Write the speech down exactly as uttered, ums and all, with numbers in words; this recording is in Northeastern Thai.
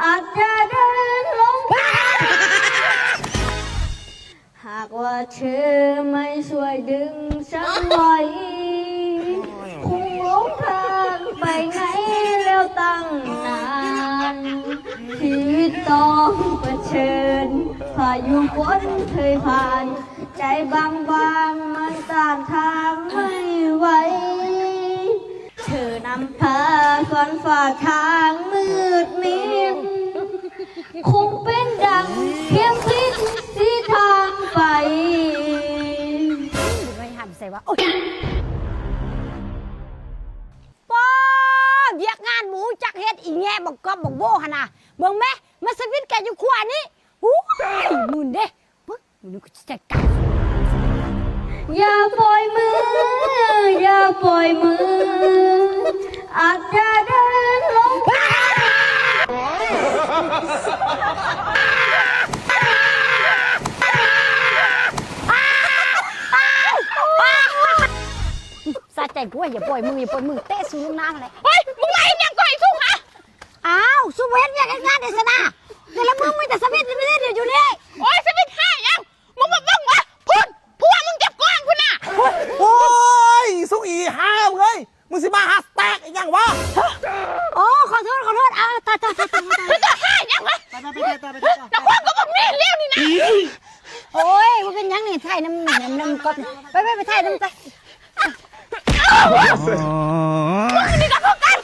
อาจจะเดินลงไป หากว่าเธอไม่ช่วยดึงฉันไว้ คงหลงทางไปไงแล้วตั้งนาน ชีวิตต้องเผชิญ พายุฝนเคยผ่าน ใจบางๆมันต้านทานไม่ไหว เธอนำพาสวนฝ่าทางมืดมิด คงเป็นดังเข็มทิศสีทางไป ไม่หันใส่ว่า โอ๊ย ป้อ เวียกงานหมูจักเฮ็ดอีแง่บักกอบบักโบ้หั่นน่ะ เบิ่งแม่ มาสวิตช์แกอยู่ครัวนี่ อู้ย มื่นเด้ มึง มึงก็จะจัดการ อย่าปล่อยมือ อย่าปล่อยมือ อาจจะเดินลงไป สะใจกูเว้ย อย่าปล่อยมือ อย่าปล่อยมือ เตะสูงน้ำอะไร เฮ้ย มึงมาเฮ็ดหยังก่อนไอ้สุกฮะ อ้าว สุเวทเวียกเฮ็ดงานเด้อสนะ แต่ละมื้อมีแต่สวิตช์ สวิตช์ สวิตช์อยู่นี่ โอ้ย สวิตช์หาหยัง มึงมาเบิ่งวะ พุ้น ผัวมึงเก็บกวางพุ้นน่ะ โอ้ย สุกอีห่ามึงเอ้ย มึงสิมาหาแตกอีหยังวะ โอ้ ขอโทษ ขอโทษ อ้าว ตาย ตาย ตาย ตาย ตาย มึงจะหาหยังวะ ไป ไป ไป ไป ไป ไป แล้วพวกก็บอกนี่เลี้ยวนี่นะ โอ้ย บ่เป็นหยังนี่ ถ่ายน้ำ น้ำ น้ำก๊อฟ ไป ไป ไปถ่ายน้ำไป มึงนี่นะพวกกัน